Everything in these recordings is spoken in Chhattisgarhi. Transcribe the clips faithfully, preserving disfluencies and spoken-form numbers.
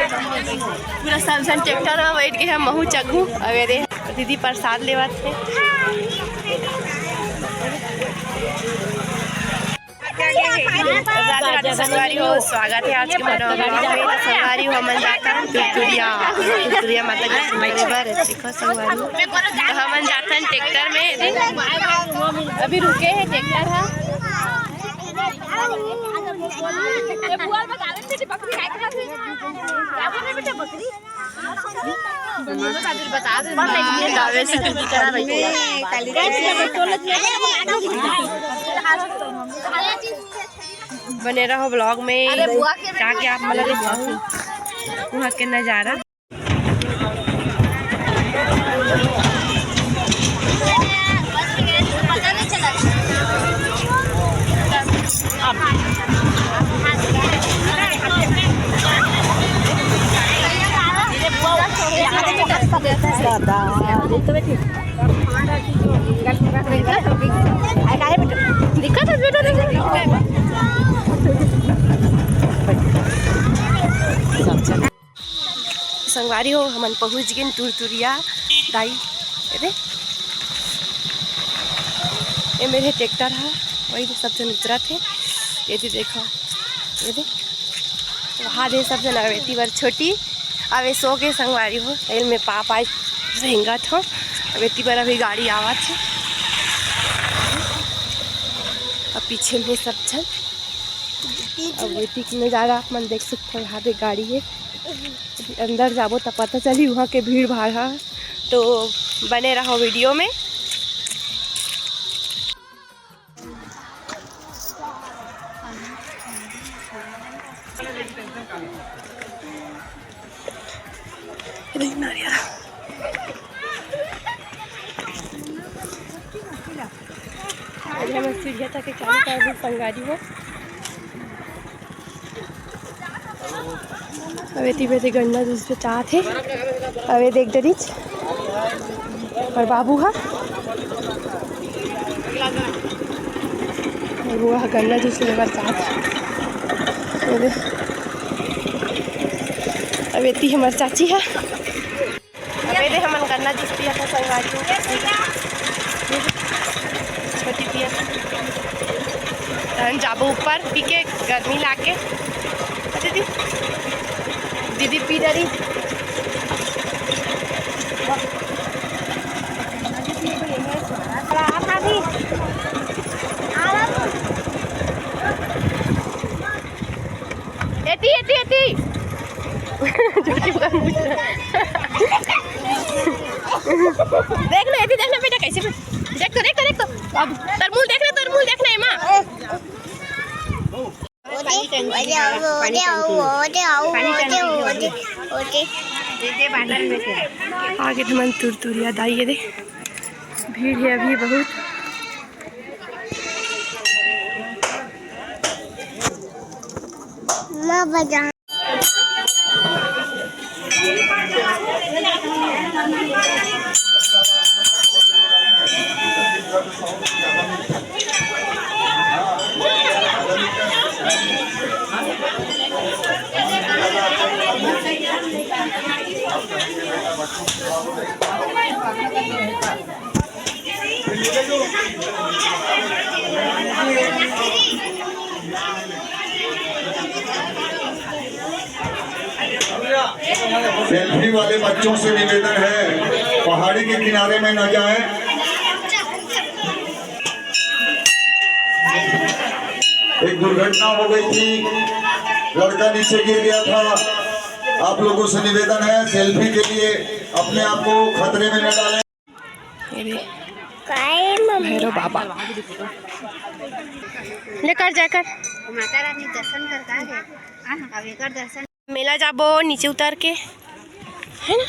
पूरा सब झन ट्रैक्टर में बैठ के हम महू चघू। अबे रे, दीदी प्रसाद लेवत हे। राधे राधे संगवारी हो, स्वागत है आज के मोर vlog में। तो संगवारी हो, हमन जाथन तुरतुरिया, तुरतुरिया माता के दर्शन करे बर। देखो संगवारी हो, तो हमन जाथन ट्रैक्टर में। अभी रुके हैं ट्रैक्टर हा। बने रहो vlog में, ताकि आप मन ला दिखाऊं वहाँ के नजारा। दिक्कत है बेटा, देखो। संगवारी हो, हमन पहुँच गेन तुरतुरिया दाई। ये दे, ये मेरे ट्रैक्टर है, वही दे सब झन उतरत हे। ये दे देखो, ये दे, वहाँ दे सब झन अवेती बर छोटी, अवे सो के संगवारी हो, तेल में पाप आज रेंगत हो, अवेती बर अभी गाड़ी आवत हे। अब पीछे में सब झन, अब वेती के नजारा आप मन देख सकते हो, वहाँ दे गाड़ी है। अंदर जाबो त पता चली वहाँ के भीड़ भाड़ हा। तो बने रहो वीडियो में। अरे नारियल। अभी हम सीढ़िया तक के काम कर रहे संगवारी हो। अबे ती बेटी गन्ना जूस बेचात हे। अबे देख डरिच। और बाबू हा, बाबू हा गन्ना जूस लेबर चाहत हे। ये दे। अबे ती हमर चाची हा। अबे दे हमन गन्ना जूस पियत हन संगवारी हो। छोटी पियत हन। तहन जाबो ऊपर पी के, गर्मी लागे। अ दीदी, दीदी पी डरी। एती, एती, एती। देख ना, एती देख ना बेटा, कैसे देख तो, देख तो, देख तो। अब तरमुल देख ना, तरमुल देख ना, एमा। आगे हमन तुरतुरिया दाई ये दे, भीड़ है अभी बहुत। सेल्फी वाले बच्चों से निवेदन है, पहाड़ी के किनारे में न जाएं। एक दुर्घटना हो गई थी, लड़का नीचे गिर गया था। आप लोगों से निवेदन है, सेल्फी के लिए अपने आप को खतरे में न डालें। ये दे। काय मम्मी? भैरव बाबा। लेकर जाकर। माता रानी दर्शन कर का है? अब एकर दर्शन। मेला जाबो, नीचे उतर के, है ना?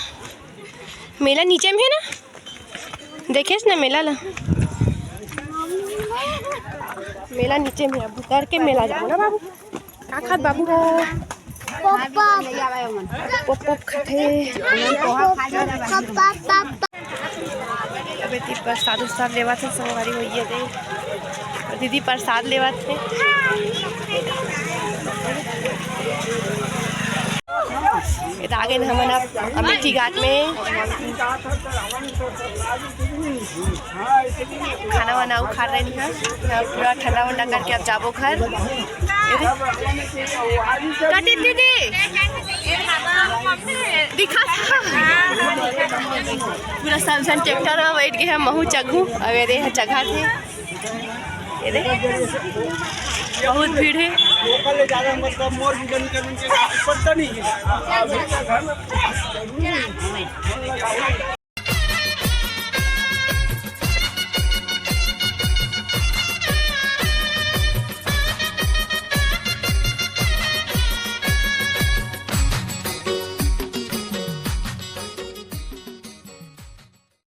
मेला नीचे में है ना? देखेस ना मेला ला? मेला नीचे में, अब उतर के मेला जाबो ना बाबू। का खात बाबू ह? पप्पा। पप पप खाथे। पप्पा, पप्पा। अबे ती प्रसाद उसाद लेवत हे, संगवारी होइए दे। और दीदी प्रसाद लेवत हे। आ गेन हमन अब अमेठी घाट में। खाना वाना अउ खा रहे हैं। पूरा ठंडा वंडा करके अब जाबो घर। कटी दीदी दिखा। पूरा सब झन ट्रैक्टर में बैठ गए हैं, महू चघू। अब ये दे चघा थे। ये दे, बहुत भीड़ है।